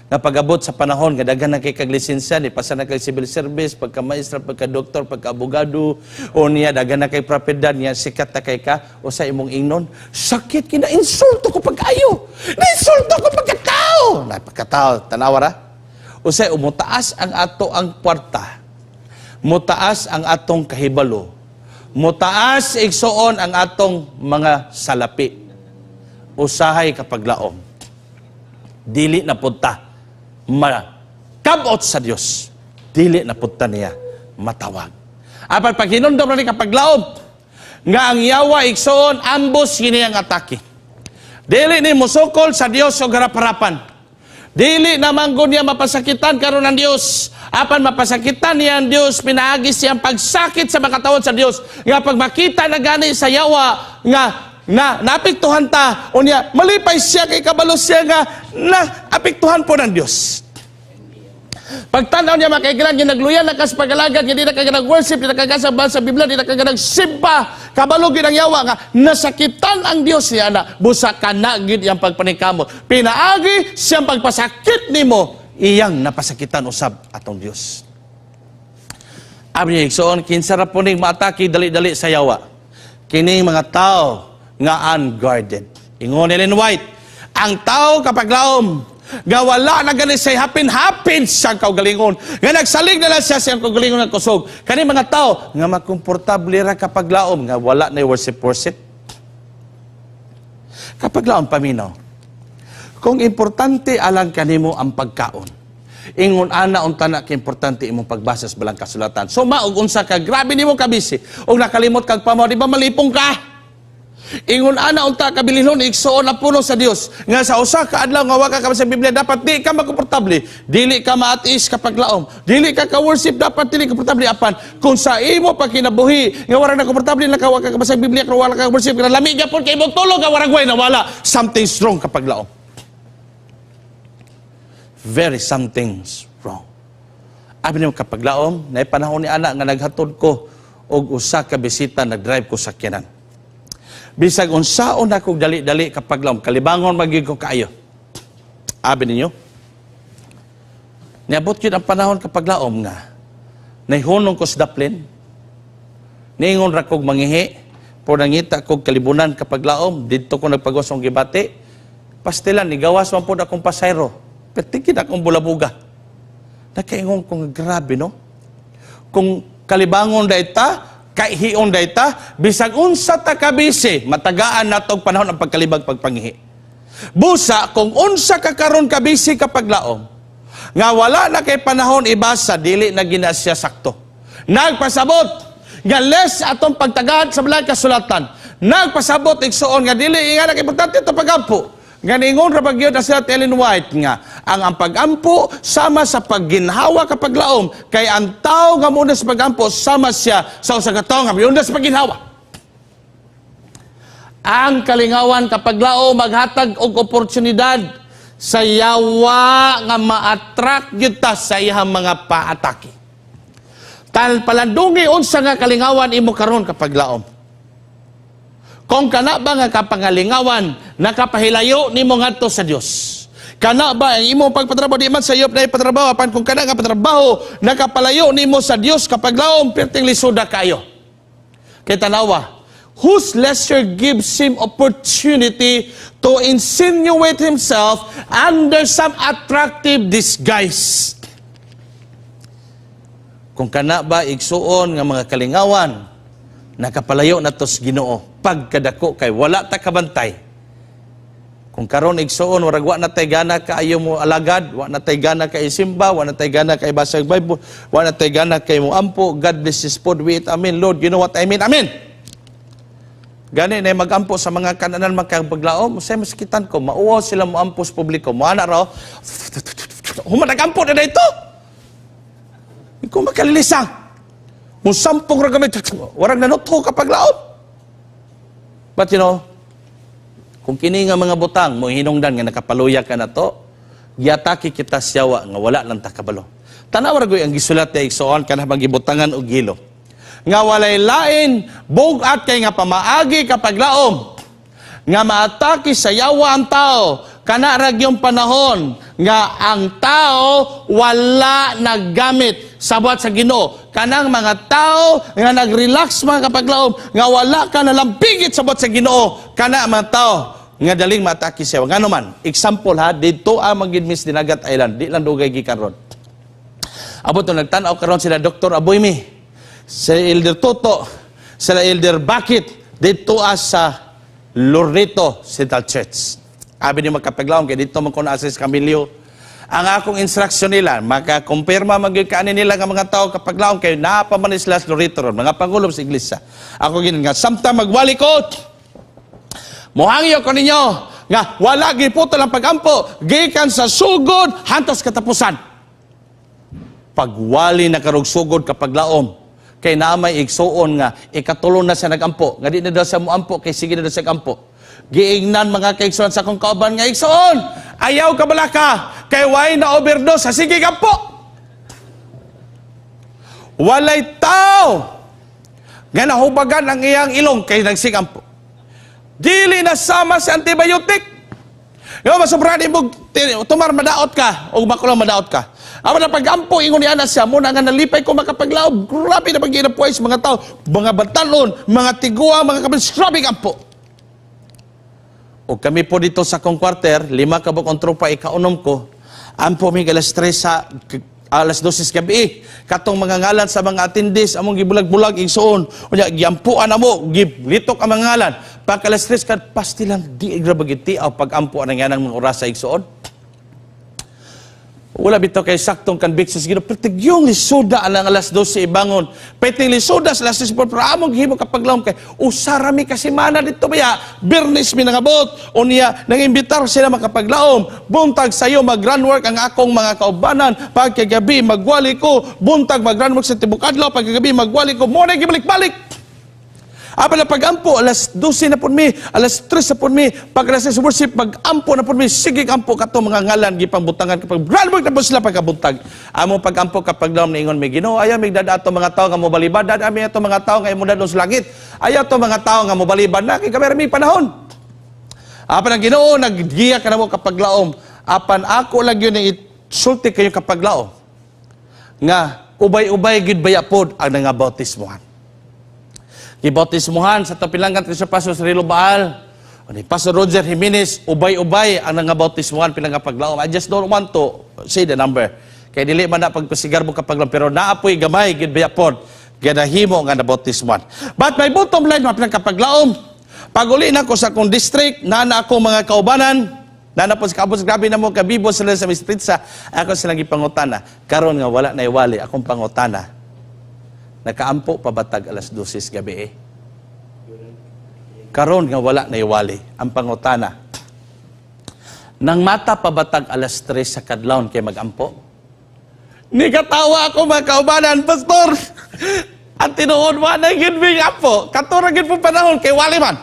nga pag-abot sa panahon nga daghan na kay kag lisensya, ni pasa na kay civil service, pagka maestra, pagka doktor, pagka abogado, o niya daghan na kay propiedad niya, sikat na kay ka, o sa imong ingnon, "Sakit kina insulto ko pag-ayo. Na-insulto ko pagkatao." Na pagkatao, tanawa ra. Usay umutaas ang ato ang kwarta. Mutaas ang atong kahibalo. Mutaas, igsuon, ang atong mga salapi. Usahay kapaglaom, dili na punta makabot sa Dios. Dili na punta niya matawag. Apan pag hinumdom na ni, kapaglaom, nga ang yawa, igsuon, ambos kini ang atake. Dili ni musukol sa Dios og harap-harapan. Dili na manggod niya mapasakitan karon ang Dios. Apan mapasakitan niya ang Dios pinaagi siyang pagsakit sa makatawon sa Dios. Nga pag makita na gani sa yawa nga na naapektuhan ta, unya malipay siya kay kabalo siya nga na apektuhan po ng Dios. Pagtanaw niya, mga kaigilan, nga nagluya na ka sa pag-alagad, hindi na ka nag-worship, hindi na ka sa sa Biblia, hindi na ka nagsimba, kabalo gid ang yawa nga nasakitan ang Dios niya na busa ka na gid iyang pagpanikamot. Pinaagi siyang pagpasakit nimo, iyang napasakitan usab atong Dios. Abi niya, igsoon, kinsa ra po ning maatake dali-dali sa yawa? Kining mga tao nga unguarded. Ingon Ellen White, ang tao, kapaglaom, nga wala na gani say hapin-hapin sa kaugalingon, nga nagsalig na lang siya sa iyang kaugalingon nga kusog. Kani mga tao nga makomportable ra, kapaglaom, nga wala na worship-worship. Kapaglaom, paminaw. Kung importante alang kanimo ang pagkaon, ingon ana unta na ka-importante imong pagbasa sa balang kasulatan. So maog unsa ka grabe nimo ka busy ug nakalimot kag pamaw, di ba malipong ka? Ingon ana unta kabilinhon, igsuon, na puno sa Dios nga sa usa ka adlaw nga wa ka sa Biblia, dapat di ka makomportable, dili ka ma-at-ease kapaglaom, dili ka ka-worship, dapat dili ka komportable. Apan kung sa imo pagkinabuhi nga wala na komportable na ka, wa ka sa Biblia, kung wala ka worship, nga lami gyapon kay imong tulog nga wala na wala, something's wrong, kapaglaom. Very something's wrong. Abi nimo, kapaglaom, na panahon ni ana nga naghatod ko og usa ka bisita, nag-drive ko sa sakyanan. Bisag unsaon ako dali-dali, kapaglaom, kalibangon magyud ko kaayo. Abi ninyo, niabot yun ang panahon, kapaglaom, nga nahunong ko sa daplin, niingon ra kog mangihi, por nangita kog kalibunan, kapaglaom, didto ko nagpagawas ang gibati, pastilan, nigawas man pod akong pasayro, pertigin akong bulabuga. Nakaingon ko nga grabe, no? Kung kalibangon dayta, kaihion dayta, bisag unsa ta kabisi, matagaan nato og panahon ang pagkalibag pagpangihi. Busa kung unsa ka karon kabisi, kapaglaom, nga wala na kay panahon ibasa, dili na gina siya sakto. Nagpasabot nga less atong pagtagad sa balang kasulatan. Nagpasabot, igsuon, nga dili nga importante ito pagampo. Nga ningon ra gyud na sila Ellen White nga ang pagampo sama sa pagginhawa, kapaglaom, kay ang tao nga muna sa pagampo sama siya sa usa ka tawo nga miunda sa pagginhawa. Ang kalingawan, kapaglaom, maghatag og oportunidad sa yawa nga ma-attract gyud ta sa iyang mga paatake. Tal palandungi unsa nga kalingawan imo karon, kapaglaom. Kung kana ba nga kapangalingawan nakapahilayo nimo ngadto sa Dios? Kana ba ang imong pagpatrabaho, di man sa iyo na ipatrabaho, apan kung kana nga patrabaho nakapalayo nimo sa Dios, kapaglaom, perting lisuda kayo. Kay tanawa, whose leisure gives him opportunity to insinuate himself under some attractive disguise. Kung kana ba, igsuon, nga mga kalingawan nakapalayo na to sa Ginoo pagkadako kay wala ta kabantay. Kung karon, igsuon, warag wa na tay gana kaayo mo alagad, wa na tay gana kay simba, wa na tay gana kay basa og Bible, wa na tay gana kay mo ampo, God bless this food, we eat, amen. Lord, you know what I mean, amen. Gani na magampo sa mga kananan magkapaglaom, say masakitan ko, mauwaw sila mo ampo sa publiko. Mo raw, human nagampo na ito. Ikaw makalilisa. Musampong ra kami, warag nanutho kapag laom. But kung kini nga mga butang mo hinungdan nga nakapaluya ka na to, giatake kita siyawa nga wala lang takabalo. Tanaw ra ang gisulat ni igsoon kanang gibutangan og hilo. Nga walay lain bug-at kay nga pamaagi kapag laom nga maatake sa yawa ang tao kana ra gyung panahon nga ang tao wala naggamit sa buhat sa Ginoo, kanang mga tao nga nagrelax, mga kapaglaom, nga wala ka nalampigit sa buhat sa Ginoo, kana ang mga tao nga daling maatake siya. Ngano man, example ha, dito ang magidmis Dinagat Island, di lang dugay gikan ron. Abot to nagtan-aw karon sila Dr. Aboymi, sa Elder Toto, sila Elder Bakit dito sa Loreto Central Church. Abi ni magkapaglaom kay dito man ko na sa Camilio. Ang akong instruction nila, makakumpirma magyud kaani nila nga mga tao kapaglaom kay naa pa man sila sa Loreto ron, mga pangulo sa iglesia. Ako ginin nga samtang magwali ko, mohangyo ko ninyo nga wala giputol ang pagampo gikan sa sugod hantos katapusan. Pagwali na karog sugod kapag laom kay naa may igsuon nga ikatulo na siya nagampo nga di na daw siya moampo kay sige na daw siya ampo. Giingnan mga kaigsoon sa akong kauban nga, "Igsoon, ayaw ka balaka kay way na overdose sa sige gampo." Walay tao nga nahubagan ang iyang ilong kay nagsigampo. Dili na sama sa antibiotic. Nga masobrahan mo tumar, madaot ka o makulang madaot ka. Amo na pagampo, ingon ni ana siya mo na nga nalipay ko makapaglaob. Grabe na pag sa mga tao, mga batalon, mga tigua, mga kapatid, grabe ampo. O kami po dito sa akong kwarter, lima ka buok tropa, ikaunom ko. Ampo mi alas 3 sa alas 12 gabi. Katong mga ngalan sa mga attendees, among gibulag-bulag, igsuon. Unya giampuan amo, giblitok ang mga ngalan. Pag alas 3 kad pastilan, di grabe gitiaw pag-ampo ang yanang mga oras sa igsuon. Wala bitaw kay saktong conviction sa Ginoo. Pero tigyong lisuda ang alas 12 ibangon. Peting lisuda sa alas 12, pero among gihimo kapag kay usara mi ka semana dito baya. Biyernes mi nangabot. Unya nangimbitar sila makapaglaom. Buntag sayo mag work ang akong mga kaubanan. Pagkagabi magwali ko. Buntag mag work sa tibok adlaw. Pagkagabi magwali ko. Mo na gibalik-balik. Apan na pag-ampo, alas 12 na po mi, alas 3 na po mi, pag alas 6 worship, mag-ampo na po mi, sige ampo kato mga ngalan, gipangbutangan kapag groundwork na po sila pagkabuntag. Amo pag-ampo kapag daw niingon mi, "Ginoo, ayaw mig dada ato mga tao nga mobalibad, dada ami ato mga tao nga imong sa langit. Ayaw ato mga tao nga mobalibad na, kay kami panahon." Apan ang Ginoo naggiya ka na mo kapag laom. Apan ako lang yun ang isulti kayo kapag laom. Nga ubay-ubay gid baya pod ang nangabautismohan. Gibautismohan sa Tapilangan Treasure Pastor Cirilo Baal. Ni Pastor Roger Jimenez, ubay-ubay ang nangabautismohan pinang paglaom. I just don't want to say the number. Kay dili man na pagpasigarbo kapag pero naapoy gamay gid baya pod ganahimo nga nabautismohan. But my bottom line, mga pinang kapaglaom, pag-uli na ko sa akong district, nana ako mga kaubanan, nana po sa kabos, grabe na mo kabibo sila sa mistritsa, ako silang gipangutana. Karon nga wala na iwali, akong pangutana. Nakaampo pa batag alas 12 gabi eh? Karon nga wala na iwali, ang pangutana. Nang mata pa batag alas 3 sa kadlawon kay magampo? Ni katawa ako, mga kaubanan, "Pastor. Ang tinuod wa na gyud mi ampo. Kato ra gyud po panahon kay wali man."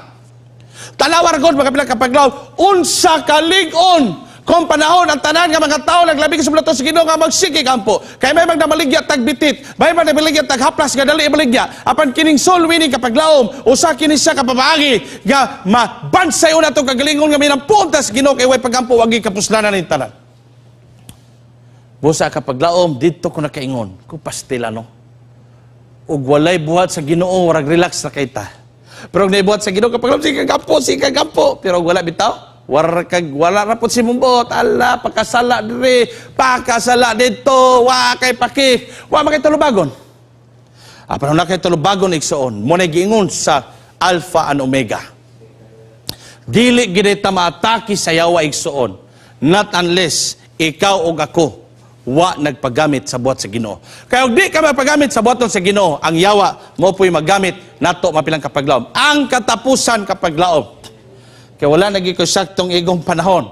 Tanawar god mga kapila kapaglaw, unsa kalig-on kung panahon ang tanan nga mga tao naglabi sa plato sa Ginoo nga magsige kampo. Kay may magnamaligya tag bitit, may magnamaligya tag haplas nga dali ibaligya. Apan kining soul winning kapaglaom, usa kini siya ka pamaagi nga mabansay una atong kagalingon nga minampunta sa Ginoo kay way pagampo wagi kapuslanan ning tanan. Busa kapaglaom didto ko nakaingon, ko pastila no. Ug walay buhat sa Ginoo, warag relax na kay ta. Pero kung naibuhat sa Ginoo kapag sige kampo, sige kampo, pero wala bitaw, wala kag wala ra pud si mumbot, ala pakasala diri, pakasala didto, wa kay paki, wa man kay tulubagon. Apan na kay tulubagon, igsoon, mo na giingon sa Alpha and Omega. Dili gid ta maatake sa yawa, igsuoon, not unless ikaw ug ako wa nagpagamit sa buhat sa Ginoo. Kaya og di ka mapagamit sa buhaton sa Ginoo, ang yawa mo po'y magamit nato, mapilang kapaglaom. Ang katapusan, kapaglaom, kay wala na gyud ko saktong igong panahon.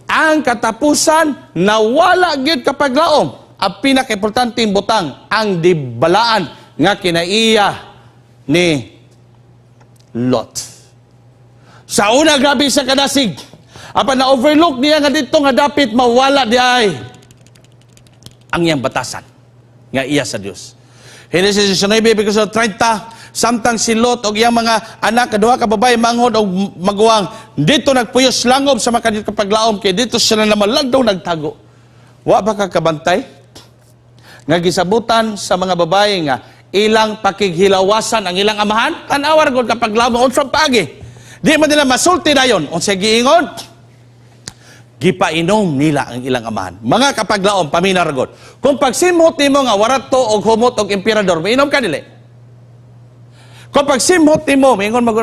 Ang katapusan, nawala gyud, kapaglaom, ang pinakaimportanteng butang, ang dibalaan nga kinaiya ni Lot. Sa una, grabe sa kadasig. Apan na-overlook niya nga dito nga dapit mawala di ay ang iyang batasan nga iya sa Dios. Genesis 19 verso 30, samtang si Lot og iyang mga anak, duha ka babae, manghod og maguwang, dito nagpuyos langob sa makadiyot, kapaglaom, kay dito sila namalagdaw nagtago. Wa ba ka kabantay nga gisabutan sa mga babae nga ilang pakighilawasan ang ilang amahan? Tan-awar gud, kapaglaom, unsa paagi. Di man nila masulti dayon unsa giingon, gipainom nila ang ilang amahan. Mga kapaglaom, paminaw gud. Kung pagsimhot nimo nga warato og humot og emperador, mainom ka dili? Kung pagsimhot nimo, maingon mag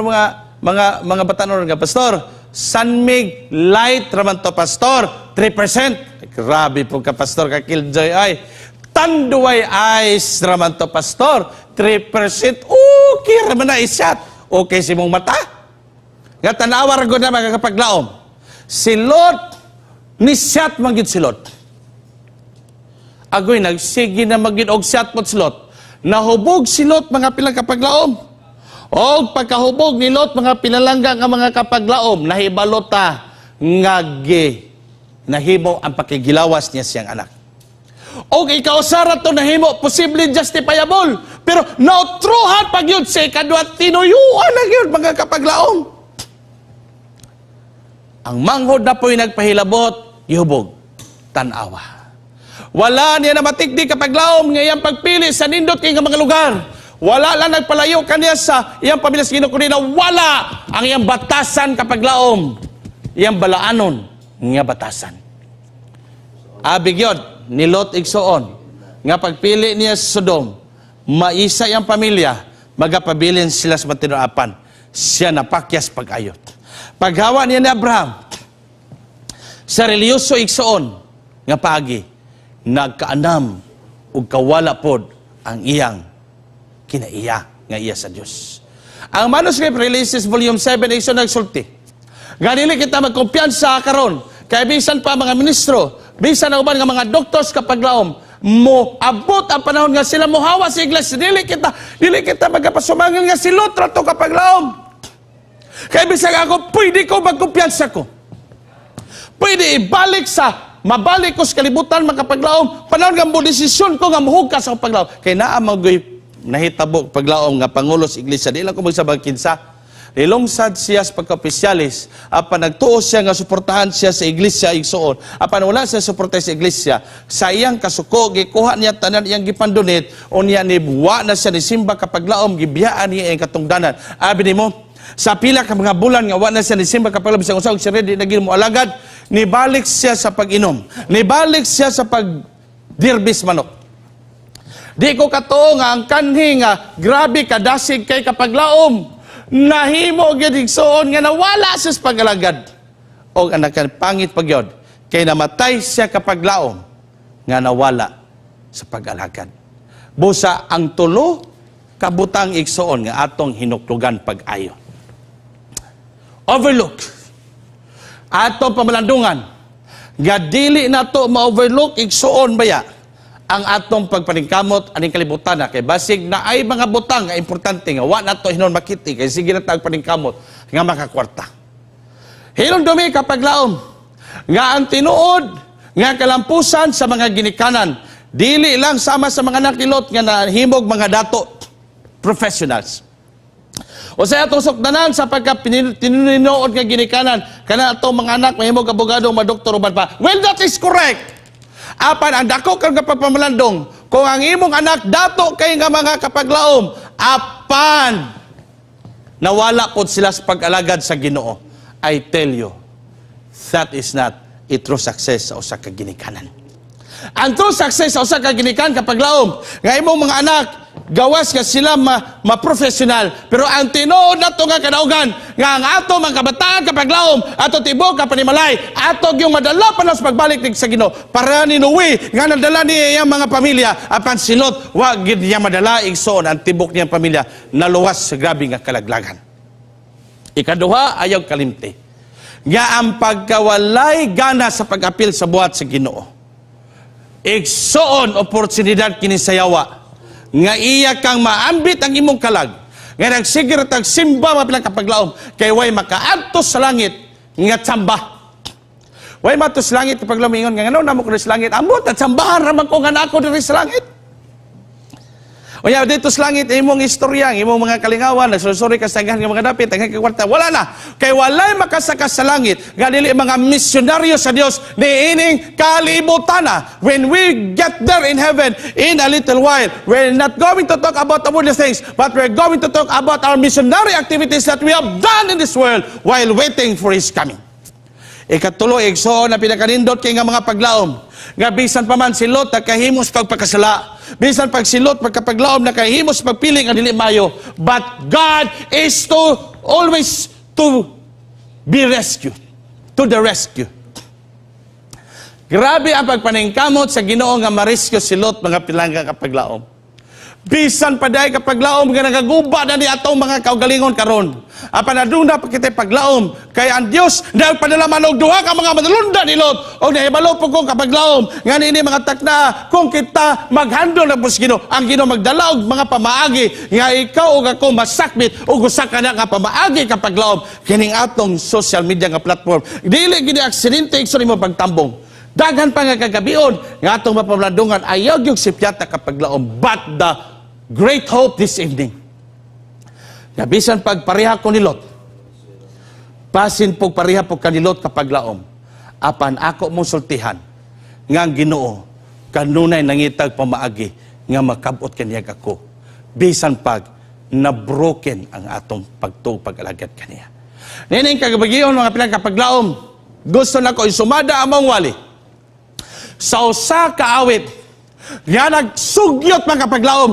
mga batanon nga, "Pastor, San Mig Light raman to, pastor, 3%." Grabe po ka, pastor, ka killjoy ay. "Tanduay Ice raman to, pastor, 3%." Okay raman na isyat. Okay si mong mata. Nga tanawa ra gud na, mga kapaglaom. Si Lot, ni-shot man gyud si Lot. Agoy, nagsige na magyud og shot pod si Lot. Nahubog si Lot, mga pilang kapaglaom. Og pagkahubog ni Lot, mga pinalangga nga mga kapaglaom, nahibalo ta nga gi nahimo ang pakigilawas niya siyang anak. Og ikaw sara to nahimo, posible justifiable. Pero nautruhan pag yun sa ikaduha, tinuyuan na yun, mga kapaglaom. Ang manghod na po'y nagpahilabot, gihubog, tanawa. Wala niya na matikdi, kapaglaom, nga iyang pagpili sa nindot kay nga mga lugar. Wala lang nagpalayo kaniya sa iyang pamilya sa Ginoo kundi wala ang iyang batasan, kapaglaom. Iyang balaanon nga batasan. Abi gyud ni Lot, igsuon, nga pagpili niya sa Sodom, maisa iyang pamilya, magapabilin sila sa matinuapan. Siya napakyas pag-ayot. Paghawa niya ni Abraham, sa reliyoso, igsuon, nga paagi, nagkaanam ug kawala pod ang iyang kinaiya nga iya sa Dios. Ang manuscript releases volume 7, igsoon, nagsulti nga dili kita magkumpiyansa karon kay bisan pa mga ministro, bisan ang uban nga mga doctors, kapaglaom, mo abot ang panahon nga sila mohawa sa iglesia. Dili kita magapasumangin nga si Lot ra to, kapaglaom. Kay bisag ako, pwede ko magkumpiyansa ko. Pwede ibalik sa mabalik ko sa kalibutan, makapaglaom. Panahon nga mo desisyon ko nga muhugkas sa paglaom. Kay naa magoy nahitabo, paglaom, nga pangulo sa iglesia. Di lang ko magsabag kinsa. Nilungsad siya sa pagka-opisyalis, apan nagtuo siya nga suportahan siya sa iglesia, igsuon. Apan wala siya suporta sa iglesia. Sa iyang kasuko, gikuha niya tanan iyang gipandonate, unya ni wa na siya ni simba, kapaglaom, gibiyaan niya iyang katungdanan. Abi nimo, sa pila ka mga bulan nga wa na siya ni simba, kapaglaom, bisag unsa og siya ready na mo alagad, nibalik siya sa pag-inom. Nibalik siya sa pag dirbis manok. Di ko katuo nga ang kanhi nga grabe kadasig kay, kapaglaom, nahimo gyud, igsuon, nga nawala siya sa pag-alagad. Og anakan pangit pagyod kay namatay siya, kapaglaom, nga nawala sa pag-alagad. Busa ang tulo kabutang, igsuon, nga atong hinuklugan pag-ayo. Overlook. Atong pamalandungan nga dili nato ma-overlook, igsuon baya, ang atong pagpaningkamot aning kalibutan na kay basig na ay mga butang nga importante nga wa nato hinon makiti kay sige na tag paningkamot nga makakwarta. Hinumdumi, kapaglaom, nga ang tinuod nga kalampusan sa mga ginikanan dili lang sama sa mga anak ni Lot nga nahimog mga dato, professionals. O sa atong sukdanan sa pagka tinuod nga ginikanan kana atong mga anak mahimog abogado, madoktor, uban pa. Well, that is correct. Apan ang dako kang pagpamalandong kung ang imong anak dato kay nga, mga kapaglaom, apan nawala pod sila sa pag-alagad sa Ginoo, I tell you, that is not a true success sa usa ka ginikanan. Ang true success sa usa ka ginikanan, kapaglaom, nga imong mga anak Gawas nga sila ma-professional. Pero ang tinuod nato nga kadaugan, nga ang ato mga kabataan kapaglaom, ato tibok ka panimalay, ato yung madala pa na sa pagbalik sa Ginoo. Para ni Noe, nga nadala niya iyang mga pamilya, apan si Lot, wa gid niya madala, igsoon, ang tibok niyang pamilya, naluwas sa grabe nga kalaglagan. Ikaduha, ayaw kalimti nga ang pagkawalay gana sa pag-apil sa buhat sa Ginoo. Igsoon, oportunidad kini sa yawa nga iya kang maambit ang imong kalag nga nagsigir tag simba, mga kapaglaom, kay way makaadto sa langit nga tsamba. Way maadto sa langit, kapaglaom, ingon nga ngano namo ko sa langit, ambot at tsambahan ra man ko nga naa ko diri sa langit. Unya dito sa langit, imong istorya, ang imong mga kalingawan, nagsusuri ka sa daghan nga mga dapit, daghan kay kwarta, wala na. Kay walay makasaka sa langit nga dili mga misyonaryo sa Dios niining kalibutana. When we get there in heaven in a little while, we're not going to talk about the worldly things, but we're going to talk about our missionary activities that we have done in this world while waiting for His coming. Ikatulo, igsoon, na pinakanindot kay nga mga paglaom nga bisan pa man si Lot nakahimos pagpakasala, bisan pag si Lot pagkapaglaom nakahimos pagpili nga dili mayo, but God is to always to be rescued, to the rescue. Grabe ang pagpaningkamot sa Ginoo nga marescue si Lot, mga pilangga kapaglaom. Bisan pa diay, kapaglaom, nga nagaguba na ni atong mga kaugalingon karon. Apan aduna pa kita'y paglaom kay ang Dios nagpadala man og duha ka mga manulunda ni Lot. Og nahibalo po kong, kapaglaom, nga niini mga takna, kung kita maghandol na sa Ginoo, ang Ginoo magdala og mga pamaagi nga ikaw ug ako masakbit og usa ka na nga pamaagi, kapaglaom, kining atong social media nga platform. Dili gini aksidente, igsoon, nimo pagtambong. Daghan pa nga kagabion nga atong mapamlandungan, ayaw gyud sipyata, kapaglaom. But the great hope this evening, nga bisan pagpareha ko ni Lot, basin pog pareha po ka ni Lot, kapaglaom, apan ako mo sultihan nga ang Ginoo kanunay nangitag pamaagi nga makabot kaniya ako bisan pag na broken ang atong pagtuo, pag-alagad kaniya. Nining kagabion, mga pinagkapaglaom, gusto nako isumada among wali sa usa ka awit nga nagsugyot, mga kapaglaom,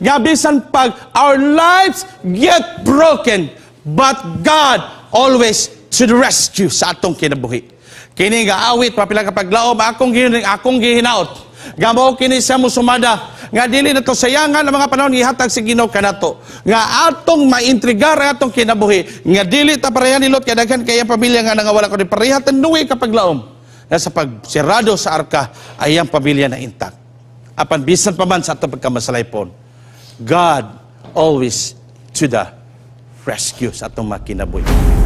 nga bisan pag our lives get broken, but God always to the rescue sa atong kinabuhi. Kini nga awit, mga kapaglaom, akong gihinaot nga mao kini siya musumada nga dili nato sayangan ang mga panahon gihatag sa Ginoo kanato nga atong maintrigar ang atong kinabuhi nga dili ta pareha ni Lot, kay daghan kay ang pamilya nga nangawala, kundi pareha ta Noe, kapaglaom, na sa pagsirado sa arka ay ang pamilya na intact. Apan bisan pa man sa atong pagkamasalaypon, God always to the rescue sa atong mga kinabuhi.